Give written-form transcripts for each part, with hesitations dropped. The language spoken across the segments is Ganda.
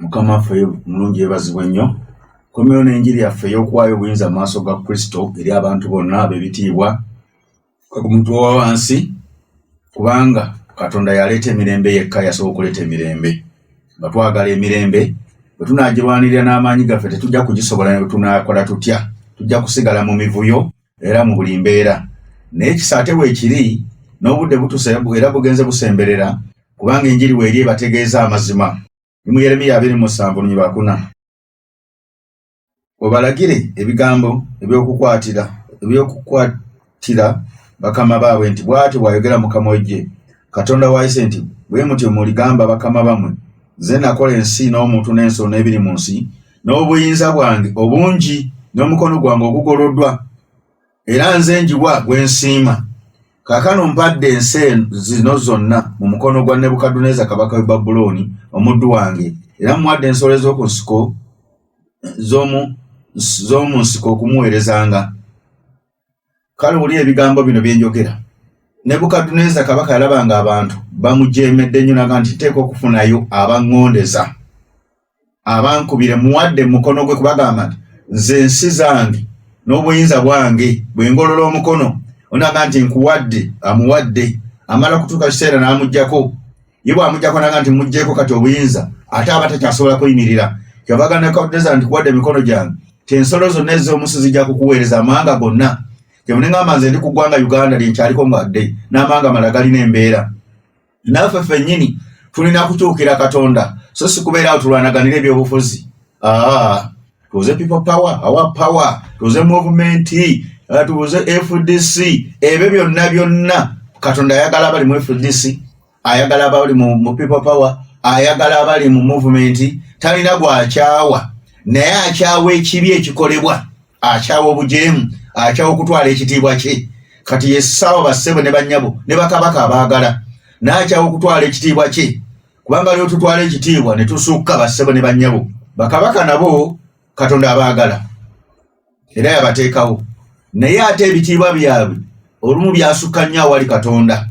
Mukama waffe mulungi yeebazibwe nnyo. Komyewo n'enjiri yaffe ey'okuwaayo obuyinza mu maaso ga Kristo eri abantu bonna ab'ebitiibwa ku muntu owa wansi, kubanga Katonda yaleeta emirembe yekka yasobola okuleeta emirembe. Nga twagala emirembe, bwe tunaagirwanirira n'amaanyi gaffe tetujja kugisobola ne bwe tunaakola tutya, tujja kusigala mu mivuyo era mu buli mbeera. Naye ekisa ate weekiri n'obudde butuuse era bugenze busemberera, kubanga enjiri weeri ebategeeza amazima. Ni mu Yeremiya 27 lunyiriri lwa 4. Obalagire ebigambo ebyokukwatira bakama baabwe nti, Bw'atyo bw'ayogera Mukama w'eggye, Katonda wa Isirayiri nti, Bwe mutyo muligamba bakama bammwe, nze nakola ensi n'omuntu n'ensolo n'ebiri mu nsi, n'obuyinza bwange obungi n'omukono gwange ogugoloddwa, era nze njiwa gwe nsiima. Kaakano mpadde ensi zino zonna mu mukono gwa Nebukadduneeza kabaka w'e Babulooni omuddu wange, era mmuwadde ensolo ez'oku nsiko z'omu nsiko okumuweerezanga. Kale wulira ebigambo bino bye njogera. Nebukadduneeza kabaka yalabanga abantu bamujeemedde nnyo, n'agamba nti, Nteekwa okufunayo abaŋŋondeza, abankubire muwadde mu mukono gwe, kubagamba nti, Nze ensi zange n'obuyinza bwange, bwe ngolola omukono onaga nti nkuwadde, amuwadde. Amala kutuuka kiseera n'amuggyako. Ye bw'amuggyako naga nti muggyeko kati obuyinza, ate aba takyasobola kuyimirira. Kyava Nebukadduneeza nti, Kuwadde emikono gyange ti ensolo zonna ez'omusi zijja kukuweereza, amawanga gonna. Kyebune ngamba nze ndi ku ggwanga Uganda lyenkyaliko ngadde n'amawanga amalala galina embeera. Naffe ffennyini tulina kukyukira Katonda, so si kubeera awo tulwanaganire ebyobufuzi. Aa, tubuze People Power, our power, tubuze movement, tubuze FDC, ebyo byonna byonna. Katonda ayagala abali mu FDC, ayagala abali mu People Power, ayagala abali mu movement. Talina gwakyawa, naye akyawa ekibi ekikolebwa, akyawa obujeemu, akyawa okutwala ekitiibwa kye. Kati yessaawa bassebo ne bannyabo ne bakabaka abaagala, n'akyawa okutwala ekitiibwa kye, kubanga leo tutwala ekitiibwa ne tusukka. Bassebo ne bannyabo, bakabaka nabo Katonda abaagala era yabateekawo, naye ate ebitiibwa byabwe olumu byasukka nnyo awali Katonda,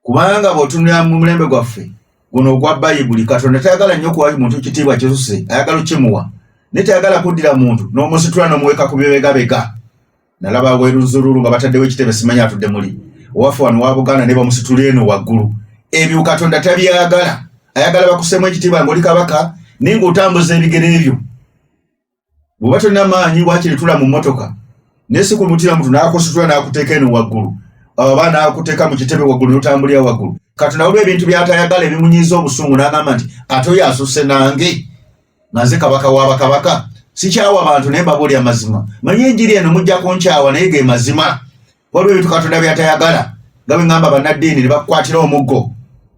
kubanga bw'otunulira mu mulembe gwaffe guno ogwa Bayibuli, Katonda tayagala nnyo kuwa muntu kitiibwa kisuse. Ayagala okimuwa, naye tayagala kuddira muntu n'omusitula n'omuweka ku bibegabega. Nalaba weruzululu nga bataddewo ekitebe, simanyi atudde muli owaffe wano wa Buganda, ne bamusitula eno waggulu. Ebyo Katonda tabyagala. Ayagala bakuseemu ekitiibwa ng'oli kabaka, naye ng'otambuza ebigere ebyo. Bw'oba tolina maanyi, waakiri tula mu mmotoka, naye si kumutira muntu n'akusitula n'akuteeka eno waggulu oba n'akuteeka mu kitebe waggulu n'otambulira waggulu. Katonda waliwo ebintu by'atayagala ebimunyiiza obusungu, n'agamba nti, Ate oyo asusse nange nga nze kabaka w'abakabaka? Sikyawa bantu, naye mbabuulira amazima. Manye enjiri eno mujja kunkyawa, naye ge mazima. Waliwo ebintu Katonda by'atayagala, nga bwe ŋŋamba bannaddiini ne bakukwatira omuggo.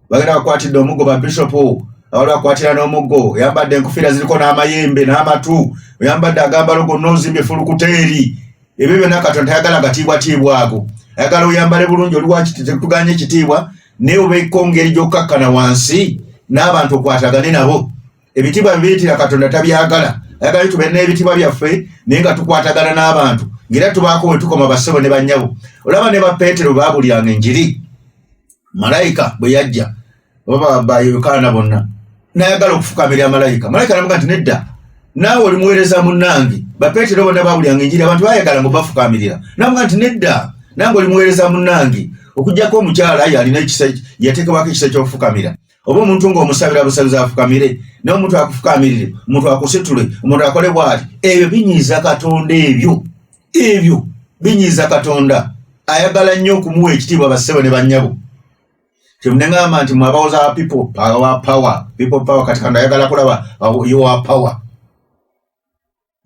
Bagenda bakwatidde omuggo ba bishopu, abali bakwatira n'omuggo, oyambadde enkufiira ziriko n'amayembe n'amatu, oyambadde agambalo gonna, ozimbye fulukuteeri. Ebyo byonna Katonda tayagala gatiibwatiibwa ago. Ayagala oyambale bulungi, oli wakituganya ekitiibwa, naye obeeko ngeri gy'okkakkana wansi n'abantu okwatagane nabo. Ebitiibwa bibiyitira Katonda tabyagala. Ayagala tubeere n'ebitiibwa byaffe, naye nga tukwatagana n'abantu, ng'era tubaako we tukoma. Bassebo ne bannyabo, olaba ne ba Peetero baabuliranga enjiri, malayika bwe yajja oba ba Yokaana bonna, n'ayagala okufukamirira malayika. Malayika namuga nti, Nedda, naawe oli muweereza munnange. Bapeetero bonna baabuliranga enjiri, abantu bayagala nga bafukamirira. Namuga nti, Nedda, nange oli muweereza munnange, okuggyako omukyala yalina ekisa, yateekebwako ekisa ky'okufukamira. Oba omuntu ng'omusabira busabizi afukamire, naye omuntu akufukamirire, omuntu akusitule, omuntu akole bw'ati, ebyo binyiiza Katonda. Ebyo binyiiza Katonda. Ayagala nnyo okumuwa ekitiibwa. Bassebo ne bannyabo, kyemuneŋŋamba nti mwabawoza people power, power, people power. Kati Katonda ayagala kulaba your power.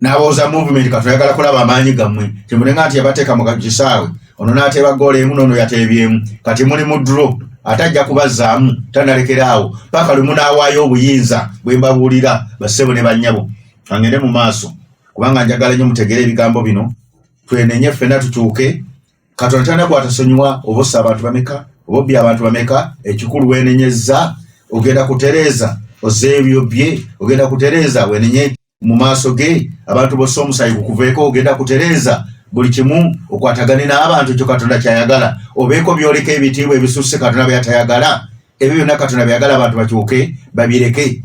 N'abooza movement, Katonda ayagala kulaba amaanyi gammwe. Kyemunenga nti yabateeka mu kisaawe, ono n'ateeba goola emu, n'ono yateebyemu, kati muli mu draw, ate ajja kubazzaamu, tanalekera awo paka lwe munaawaayo obuyinza bwe mbabuulira. Bassebo ne bannyabo, kangende mu maaso, kubanga njagala nnyo mutegere ebigambo bino, twenenye ffenna, tukyuke. Katonda talina gwatasonyiwa. Oba ossa abantu bameka, oba obbye abantu bameka, ekikulu weenenyezza, ogenda kutereeza ozze ebyo bye, ogenda kutereeza wenenye mu maaso ge. Abantu bossa omusaayi gukuveeko, ogenda kutereeza buli kimu, okwatagane n'abantu. Ekyo Katonda kyayagala. Obeeko byoleka ebitiibwa ebisusse, Katonda byatayagala. Ebyo byonna Katonda byayagala abantu bakyuke babireke.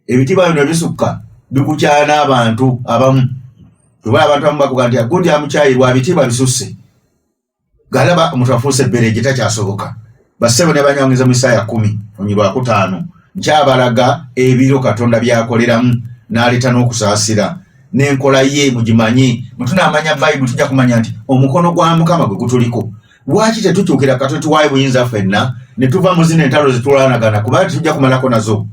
Ebitiibwa bino bisukka bikukyana abantu abamu. Oba abantu abamu bakuga nti gundi amukyayirwa bitiibwa bisusse. Galaba omuntu afuuse ebbereje takyasoboka. Bassebo ne banyangeza mu Isaaya 10 olunyiriri lwa kutaano nkyabalaga ebiro Katonda by'akoleramu n'aleeta n'okusaasira n'enkola ye mugimanye. Bwe tunaamanya Bayibuli tujja kumanya nti omukono gwa Mukama gwe gutuliko. Lwaki tetukyukira Katonda tuwaayo buyinza ffenna ne tuva mu zino entalo ze tulwanagana kubanga tetujja kumalako nazo.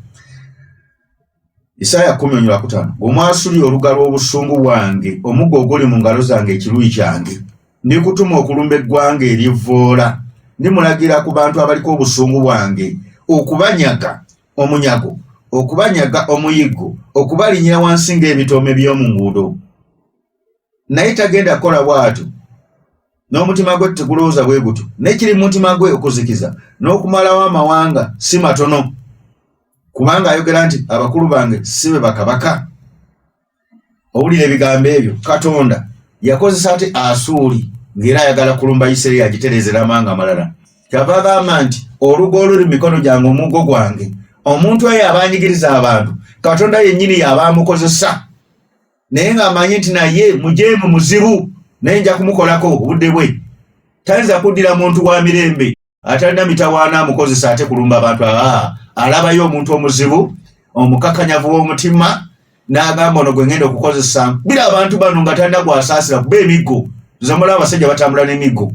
Isaaya 10:5 Omwasuli oluga lw'obusungu bwange, omuggo oguli mu ngalo zange ekiruyi kyange. Ndikutuma okulumba eggwanga erivvoola, ndimulagira ku bantu abaliko obusungu bwange, okubanyaga omunyago, okubanyaga omuyiggo, okubalinnyira wansi ng'ebitoome by'omu nguudo. Naye tagenda kukola bw'atyo, n'omutima gwe tegulowooza bwe gutyo, naye kiri mu mutima gwe okuzikiza n'okumalawo amawanga si matono, kubanga ayogera nti abakulu bange si be bakabaka. Owulira ebigambo ebyo? Katonda yakozesa ate Asuuli ng'era ayagala kulumba Isirayiri agitereezera amawanga amalala. Kyava agamba nti olugo oluli mu mikono gyange omuggo gwange. Omuntu oyo aba anyigiriza abantu, Katonda yennyini y'aba amukozesa. Naye ng'amanyi nti naye mujeemu muzibu, naye nja kumukolako obudde bwe. Tayinza kuddira muntu wa mirembe atalina mitawaana amukozesa ate kulumba abantu. Aa, alabayo omuntu omuzibu omukakanyavu w'omutima n'agamba ono gwe ngenda okukozesa bira abantu bano nga talina gwasaasira kuba emiggo. Nze mulaba abasajja batambula n'emiggo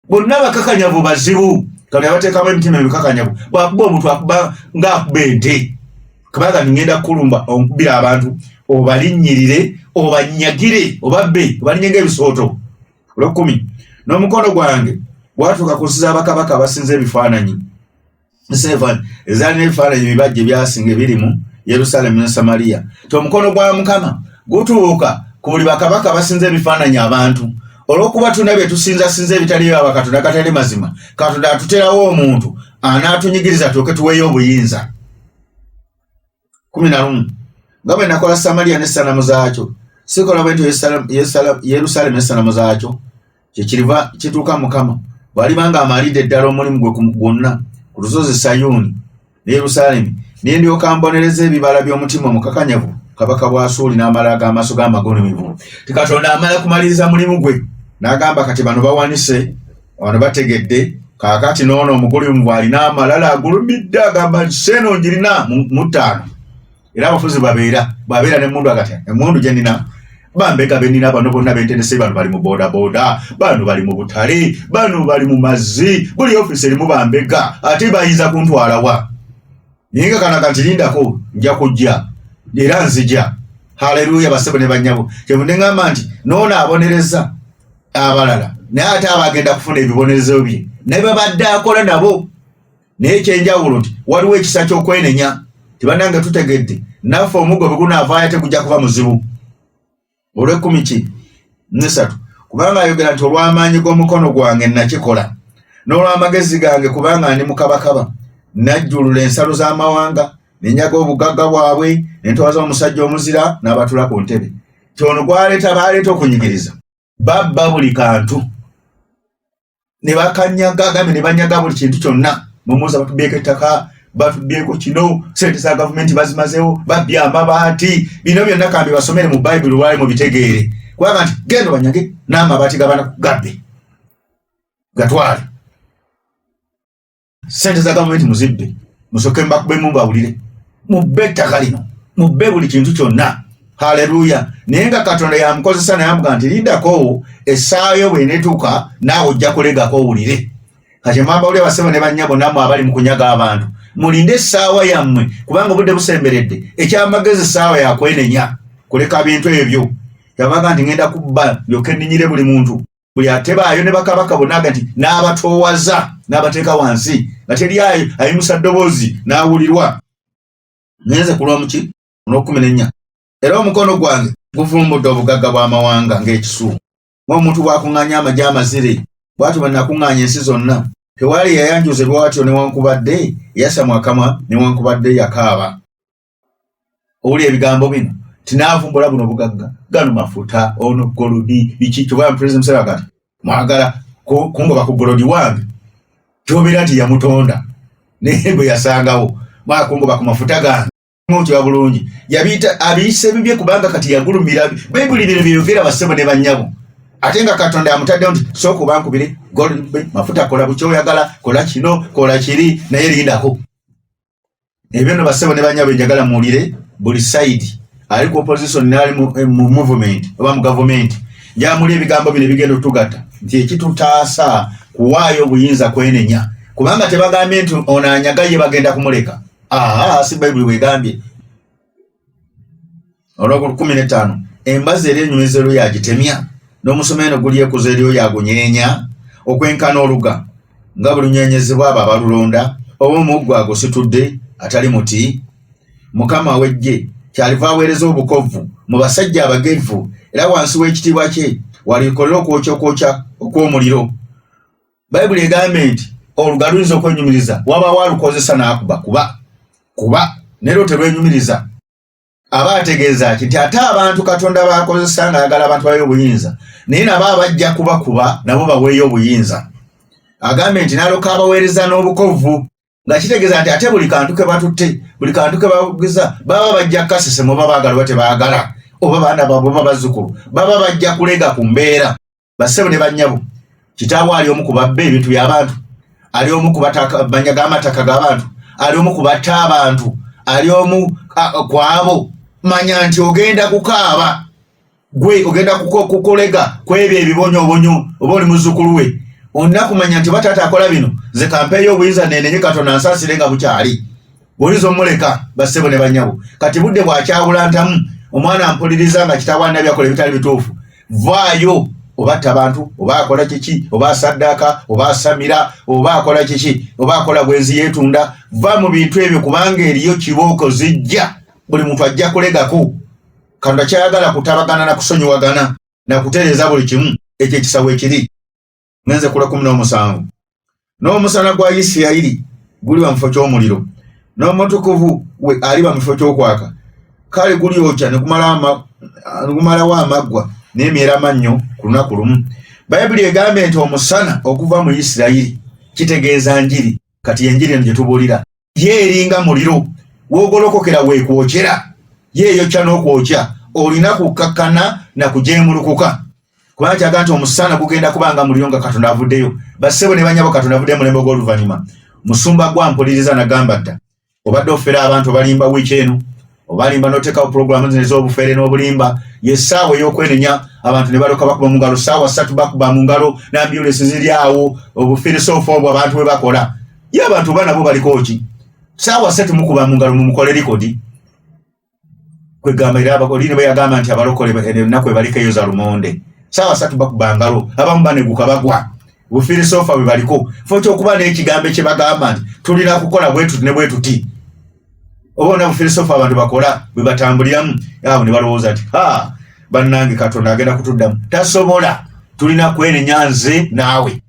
bonna bakakanyavu bazibu, kati abateekamu emitima emikakanyavu bwakuba omuntu akuba ng'akuba ente, kubanga ngenda kukulumba onkubira abantu obalinnyirire obanyagire obabbe obalinye ng'ebisooto. Olw'ekkumi n'omukono gwange gwatuuka ku nsi z'abakabaka abasinza ebifaananyi ezaalina ebifaananyi ebibajje byasinga ebiri mu Yerusaalemi ne Samaliya. Ti omukono gwa Mukama gutuuka ku buli bakabaka abasinza ebifaananyi abantu. Olw'okuba tulina bye tusinzasinza ebitali bya bakatonda gatali mazima, Katonda atuterawo omuntu anaatunyigiriza tulyoke tuweeyo obuyinza. 11 nga bwe nakola Samaliya n'essanamu zaakyo, sikola bwe ntyo Yerusaalemi n'essanamu zaakyo. Kyekiriva kituuka Mukama bw'aliba ng'amalidde ddala omulimu gwe gwonna ku lusozi Sayuuni ne Yerusaalemi, ne ndyoka mbonereza ebibala by'omutima omukakanyavu kabaka bw'Asuuli n'amalala g'amaaso g'amagulumivu. Ti Katonda amala kumaliriza mulimu gwe n'agamba kati bano bawanise, bano bategedde, kaakati n'ono omugulumivu alina amalala agulumidde agamba nti seeno ngirina mu ttaano. Era abafuzi babeera bwabeera n'emmundu agatya emmundu gye nnina bambega be nnina bano bonna bentendese bano bali mu bodaboda bano bali mu butale bano bali mu mazzi buli ofiisi erimu bambega ate bayinza kuntwalawa naye nga kana kati lindako nja kujja era nzija. Haleluya basebo ne bannyabo. Kyevudde ngamba nti n'ono abonereza abalala naye ate aba agenda kufuna ebibonerezo bye naye babadde akola nabo. Naye ekyenjawulo nti waliwo ekisa ky'okwenenya tibanange tutegedde naffe omuggo bwe gunaavaayo tegujja kuba muzibu. Olw'ekkumi ki nesatu kubanga ayogera nti olw'amaanyi g'omukono gwange nakikola n'olw'amagezi gange kubanga ndi mukabakaba najjulula ensalo z'amawanga ne nyaga obugagga bwabwe ne ntwaza omusajja omuzira n'abatula ku ntebe. Ti ono gwaleeta baaleeta okunyigiriza babba buli kantu ne bakanyaga agambe ne banyaga buli kintu kyonna. Mumuuza batubbyeko ettaka, batubbyeko kino, sente za gavumenti bazimazeewo, babbye amabaati. Bino byonna kambi basomere mu Bayibuli lwali mubitegeere, kubanga nti genda obanyage n'amabaati g'abanaku gabbe gatwale. Sente za gavumenti muzibbe, musooke mbakubemu mbawulire, mubbe ettaka lino, mubbe buli kintu kyonna. Haleluya! Naye nga Katonda yamukozesa naye amuga nti lindako essaawa yo bw'eneetuuka naawe ojja kulegako owulire. Kati mwambawulire basebo ne bannyabo nammwe abali mu kunyaga abantu, mulinde essaawa yammwe kubanga obudde busemberedde. Ekyamagezi essaawa yakwenenya kuleka bintu ebyo. Yabaga nti ngenda kubba ndyoke nninyire buli muntu. Buli atebaayo ne bakabaka bonna aga nti n'abatoowaza n'abateeka wansi nga teri ayimusa ddoboozi n'awulirwa. Ngenze ku lw'omuki olw'okkumi n'ennya. Era omukono gwange guvumbudde obugagga bw'amawanga ng'ekisu, ng'omuntu bw'akuŋŋaanya amagi amazire, bw'atyo bwe nakuŋŋaanya ensi zonna. Tewaali yayanjuze bw'atyo newankubadde yasamwa akamwa newankubadde yakaaba. Owulira ebigambo bino tinaavumbula buno obugagga gano mafuta ono golodi biki kyoba president Museveni kati mwagala kungoba ku golodi wange kyobeera nti yamutonda naye gwe yasangawo mwakungoba ku mafuta gange. Okiba bulungi yabiyita abiyise bibye kubanga kati yagulumira. Bayibuli bino byeyogera, bassebo ne bannyabo, ate nga Katonda amutaddewo nti sooka obankubire mafuta, kola bukyoyagala, kola kino, kola kiri, naye lindako. Ebyo no, bassebo ne bannyabo, enjagala muwulire buli side, ali ku opposition n'ali mu movement oba mu gavumenti, njamuli ebigambo bino ebigenda otugatta nti ekitutaasa kuwaayo obuyinza kwenenya, kubanga tebagambye nti ono anyaga ye bagenda kumuleka. Aa, si Bayibuli bwegambye. Olwokulu 15, embazzi era enyumiza ero yagitemya, n'omusomeeno gulyekuza eryo yagunyeenya okwenkana oluga nga bulunyenyezebwa abo abalulonda, oba omuggo agusitudde atali muti. Mukama w'eggye kyaliva aweereza obukovvu mu basajja abagevvu, era wansi w'ekitiibwa kye walikolera okwokya okwokya okw'omuliro. Bayibuli egambye nti oluga luyinza okwenyumiriza, wabawo alukozesa n'akuba kuba kuba, naye lwo terwenyumiriza. Aba ategeeza ki? Nti ate abantu Katonda bakozesa nga ayagala abantu baweeyo obuyinza, naye nabo abajja kubakuba nabo baweeyo obuyinza. Agambye nti n'alyoka abaweereza n'obukovvu, nga kitegeeza nti ate buli kantu ke batutte, buli kantu ke bagiza, baba bajja kukasesema, oba baagala oba tebaagala, oba baana baabwe oba bazzukulu, baba bajja kulega ku mbeera. Bassebo ne bannyabo, kitaawo ali omu ku babba ebintu by'abantu, ali omu ku banyaga amataka g'abantu, ali omu ku batta abantu, ali omu ku abo, manya nti ogenda kukaaba, gwe ogenda kukolega ku ebyo ebibonyoobonyo, oba oli muzzukulu we. Olina kumanya nti oba taata akola bino, nze kampeeyo obuyinza nenenye Katonda nsaasire nga bukyali. Oyinza omuleka? Bassebo ne bannyabo, kati budde bwakyawula ntamu. Omwana mpuliriza nga kitaawo alina byakola ebitali bituufu, vaayo. Oba atta abantu, oba akola kiki, oba asaddaaka, oba asamira, oba akola kiki, oba akola bwenzi yeetunda, va mu bintu ebyo, kubanga eriyo kibooko zijja, buli muntu ajja kulegako. Katonda kyayagala kutabagana na kusonyiwagana na kutereeza buli kimu. Ekyo ekisawo ekiri ngenze kula 17. N'omusana gwa Isirayiri guliba mu kifo ky'omuliro, n'omutukuvu we aliba mu kifo ky'okwaka, kale gulyokya ne gumalawo amaggwa n'emyeramannyo ku lunaku lumu. Bayibuli egambye nti omusana okuva mu Isirayiri kitegeeza njiri. Kati enjiri eno gye tubuulira ye eringa muliro, woogolokokera weekwokera, ye eyokya n'okwokya. Olina kukkakkana na kujeemulukuka, kubanga kyaga nti omusana gugenda kuba nga muliro nga Katonda avuddeyo. Bassebo ne banyabo, Katonda avuddeyo mulembe ogw'oluvannyuma. Musumba gwampuliriza nagamba dda, obadde ofera abantu, obalimba wiiki eno, obalimba n'oteekawo pulogulaamu zino ez'obufeere n'obulimba. Yessaawa ey'okwenenya, abantu ne balyoka bakuba mu ngalo. Saawa 3 bakuba mu ngalo n'ambulance ziri awo. Obufirisoofu obwo abantu bwe bakola, ye abantu oba nabo baliko ki? Saawa 3 mukuba mu ngalo, mumukole likodi. Kwegamba era olini bwe yagamba nti abalokole ennaku ebaliko eyo za lumonde. Saawa 3 bakuba ngalo, abamu baneguka bagwa. Bufirisoofa bwe baliko fo kyokuba n'ekigambo kye bagamba nti tulina kukola bwe tuti ne bwe tuti, oba ona bufirisoofa abantu bakola bwe batambuliramu abo ne balowooza nti ha, bannange, Katonda agenda kutuddamu. Tasobola. Tulina kwenenya nze naawe.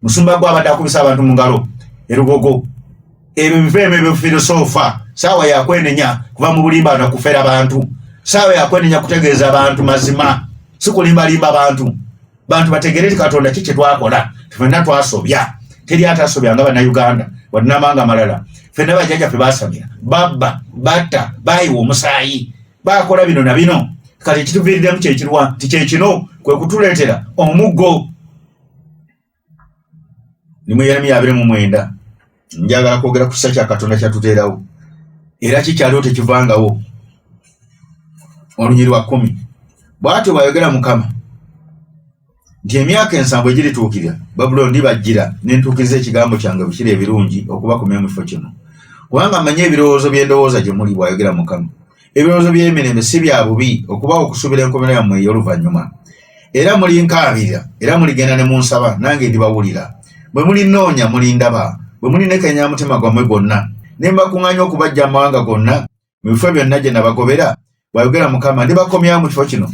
Musumba gwe abadde akubisa abantu mu ngalo erugogo, ebyo biveemu ebyofirisoofa. Saawa yakwenenya kuva mu bulimba na kufera bantu. Saawa yakwenenya kutegeeza bantu mazima, si kulimbalimba bantu. Bantu bategere nti Katonda ki kyetwakola, fenna twasobya, teri atasobya nga Bannayuganda wadde n'amawanga amalala. Fenna bajjajjaffe basamira, babba, batta, bayiwa omusaayi, bakola bino na bino. Kati ekituviiriddemu kyekirwa nti kyekino kwe kutuleetera omuggo. Ni mu Yeremiya 29, njagala kwogera ku kisa kya Katonda kyatuteerawo era kikyaliwo, tekivangawo. Olunyiri lwa 10, bw'atyo bw'ayogera Mukama nti emyaka 70 egirituukirira Babulooni ndibajjira ne ntuukiriza ekigambo kyange bukiri ebirungi okubakomya mu kifo kino, kubanga mmanyi ebirowoozo bye ndowooza gye muli, bw'ayogera Mukama, ebirowoozo by'emirembe si bya bubi, okubawa okusuubira enkomerero yammwe ey'oluvannyuma. Era mulinkaabirira era muligenda ne munsaba, nange ndibawulira. Bwe mulinnoonya mulindaba, bwe mulinekenya mutima gwammwe gwonna, ne mbakuŋŋaanya okubaggya mu mawanga gonna mu bifo byonna gye nabagobera, bw'ayogera Mukama, ndibakomyawo mu kifo kino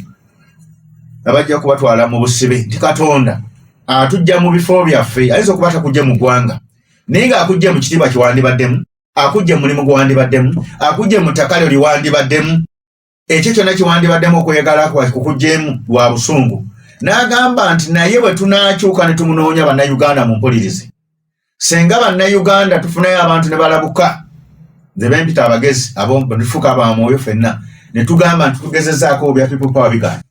abajja kubatwala mu busibe. Nti Katonda atujja mu bifo byaffe. Ayinza okuba takujja mu ggwanga, naye ng'akujja mu kitiibwa kyewandibaddemu, akujja mu mulimu gwewandibaddemu, akujja mu ttaka lyo lyewandibaddemu, ekyo kyonna kyewandibaddemu. Okweyagala kukugjeemu lwa busungu. N'agamba nti naye bwe tunaakyuka ne tumunoonya. Bannayuganda mumpulirize, senga Bannayuganda tufunayo abantu ne balabuka. Nze bempita abagezi abo netufuuka abamwoyo ffenna ne tugamba nti tugezezaako ebya People Power biganye,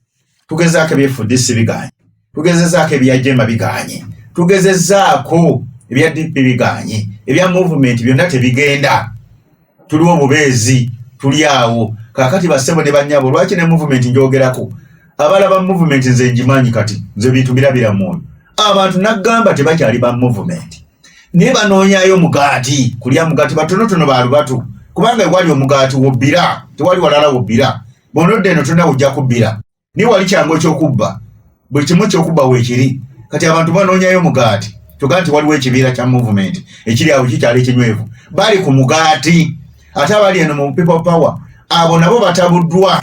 tugezezaako ebya FDC biganye, tugezezaako ebya JEEMA biganye, tugezezaako ebya DP biganye, ebya movement byonna tebigenda, tuliwo obubeezi, tuli awo. Kaakati bassebo ne bannyabo, lwaki ne movement njogerako? Abalaba movement nze ngimanyi, kati nze bintu birabira mwoyo. Abantu naggamba tebakyali ba movement, naye banoonyayo mugaati, kulya mugaati, batonotono balubatu, kubanga ewali omugaati wobbira, tewali walala wobbira. Bw'onodda eno tonna ojja kubbira, naye wali kyangu ekyokubba, buli kimu ekyokubba weekiri. Kati abantu banoonyayo mugaati, toga nti waliwo ekibiira kya movement ekiri awo kikyali ekinywevu, bali ku mugaati. Ate abali eno mu People Power, abo nabo batabuddwa,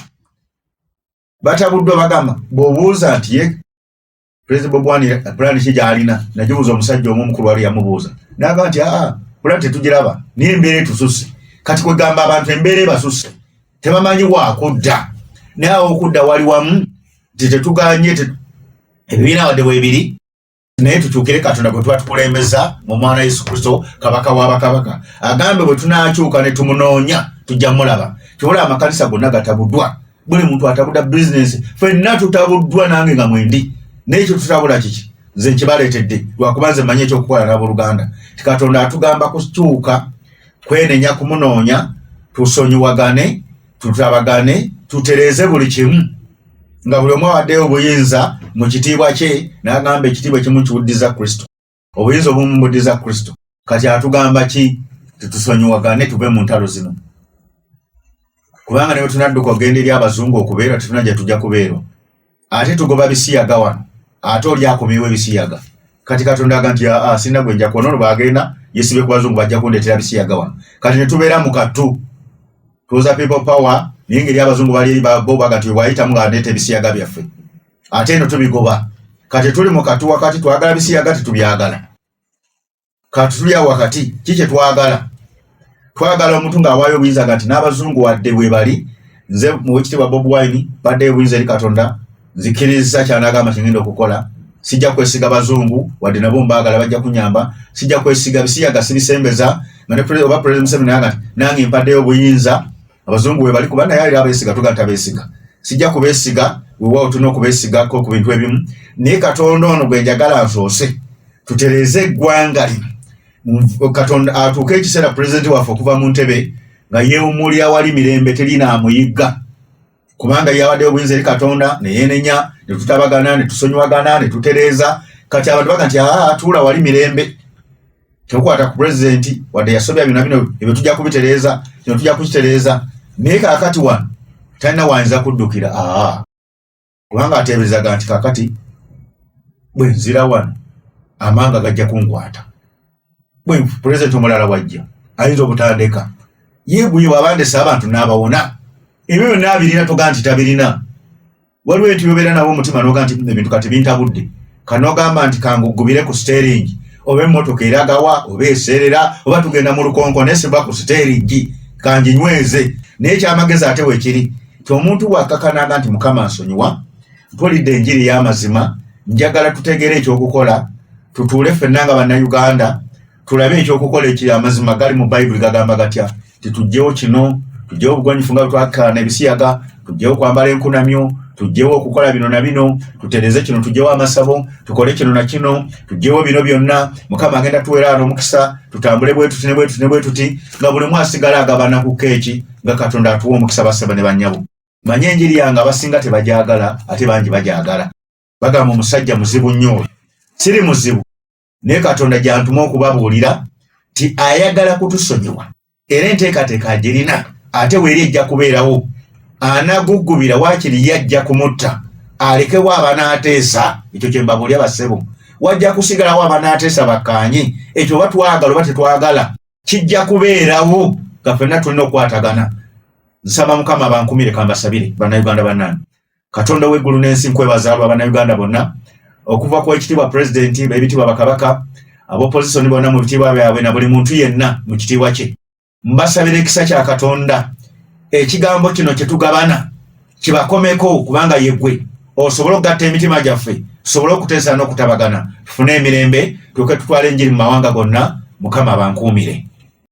batabuddwa. Bagamba bw'obuuza nti ye President Bobi Wine pulaani ki gy'alina, nagibuuza omusajja omu omukulu, wali yamubuuza n'agamba nti aa, pulaani tetugiraba, naye embeera etususse. Kati kwegamba abantu embeera ebasusse, tebamanyi waakudda, naye awo okudda wali wamu nti tetuganye ebibiina wadde bwebiri, naye tukyukire Katonda gwe tuba tukulembeza mu mwana Yesu Kristo, kabaka w'abakabaka. Agambe bwe tunaakyuka ne tumunoonya tujja mulaba. Kyobola amakanisa gonna gatabuddwa, buli muntu atabudda bizinesi, ffenna tutabuddwa, nange nga mwendi. Naye ekyo tutabula kiki? Nze nkibaleetedde lwakuba nze mmanyi ekyokukola n'abooluganda ti Katonda atugamba kukyuka, kwenenya, kumunoonya, tusonyiwagane, tutabagane, tutereeze buli kimu, nga buli omu awaddeyo obuyinza mu kitiibwa kye, n'agamba ekitiibwa ekimu kiwuddiza Kristo, obuyinza obumu buddiza Kristo. Kati atugamba ki? Tetusonyiwagane, tuve mu ntalo zino, kubanga ne bwe tunadduka ogenda eri abazungu okubeera, tetuna gye tujja kubeerwa. Ate tugoba bisiyaga wano, ate oli akomyewo ebisiyaga. Kati Katonda aga nti aa, sirina gwe nja kuona, ono bwagenda yesibye ku bazungu, bajja kundeetera bisiyaga wano. Kati ne tubeera mu kattu, tuuza People Power, naye ngeri abazungu bali eri bo baga nti bwayitamu ng'andeeta ebisiyaga byaffe, ate eno tubigoba. Kati tuli mu kattu wakati, twagala bisiyaga, tetubyagala. Kati tuli awo wakati, ki kye twagala? Twagala omuntu ng'awaayo obuyinza ga nti n'abazungu wadde bwe bali, nze muwekitiibwa Bobi Wine baddeyo obuyinza eri Katonda, nzikiriza kyanagamba kyengenda okukola, sijja kwesiga bazungu wadde nabo mbaagala, bajja kunyamba, sijja kwesiga bisiyaga, sibisembeza. Nga ne oba President Museveni naga nti nange mpaddeyo obuyinza, abazungu bwe bali, kuba naye ali abeesiga, tuga nti abeesiga, sijja kubeesiga. Weewaawo tulina okubeesigako ku bintu ebimu, naye Katonda ono gwe njagala nsoose tutereeze eggwanga lino. Katonda atuuke ekiseera pulezidenti waffe okuva mu ntebe nga yeewummulira awali mirembe, terina amuyigga, kubanga yawadde obuyinza eri Katonda, ne yeenenya, ne tutabagana, ne tusonyiwagana, ne tutereeza. Kati abantu baga nti aa, tuula wali mirembe, tekukwata ku pulezidenti wadde yasobya bino bino, ebyo tujja kubitereeza, kino tujja kukitereeza. Naye kaakati wano talina wayinza kuddukira, aa, kubanga ateeberezaga nti kaakati bwe nzira wano amanga gajja kunkwata, bwe pulezidenti omulala wajja ayinza obutandeka yeguye, bw'abandesa abantu n'abawona. Ebyo byonna abirina, toga nti tabirina. Waliwo ebintu byobeera nabo omutima noga nti ebintu kati bintabudde, kanogamba nti kangugubire ku steering, oba emmotoka eragawa, oba eseerera, oba tugenda mu lukonko, naye siva ku steering, kanginyweze. Naye ekyamagezi ate wekiri ti omuntu bw'akakanaga nti Mukama nsonyiwa, mpulidde enjiri y'amazima, njagala tutegeere ekyokukola, tutuule ffenna nga Bannayuganda tulabe ekyokukola ekiri. Amazima gali mu Bayibuli, gagamba gatya? Titugyewo kino, tugyewo obugwanyifu nga bwetwakkaana ebisiyaga, tugyewo okwambala enkunamyo, tugyewo okukola bino na bino, tutereze kino, tugyewo amasabo, tukole kino na kino, tugyewo bino byonna. Mukama agenda tuweera wano omukisa, tutambule bwe tuti ne bwe tuti ne bwe tuti, nga buli omu asigala agabana ku keeki, nga Katonda atuwa omukisa. Bassebo ne bannyabo, manye enjiri yange abasinga tebagyagala, ate bangi bagyagala. Bagamba omusajja muzibu nnyo oyo. Siri muzibu, naye Katonda gyantuma okubabuulira nti ayagala kutusonyiwa, era enteekateeka agirina, ate weeri ejja kubeerawo. Anaguggubira waakiri yajja kumutta, alekewo abanaateesa. Ekyo kye mbabuulira bassebo, wajja kusigalawo abanaateesa bakkaanye. Ekyo oba twagala oba tetwagala kijja kubeerawo, nga ffenna tulina okukwatagana. Nsaba Mukama bankumire. Kambasabire Bannayuganda bannange. Katonda w'eggulu n'ensi, nkwebaza lwa Bannayuganda bonna, okuva ku ekitiibwa pulezidenti, b'ebitiibwa bakabaka, ab'opozisoni bonna mu bitiibwa byabwe, na buli muntu yenna mu kitiibwa kye. Mbasabira ekisa kya Katonda, ekigambo kino kye tugabana kibakomeko, kubanga yeggwe osobole okugatta emitima gyaffe, tusobole okuteesa n'okutabagana, tufune emirembe, tuke tutwale enjiri mu mawanga gonna. Mukama bankuumire.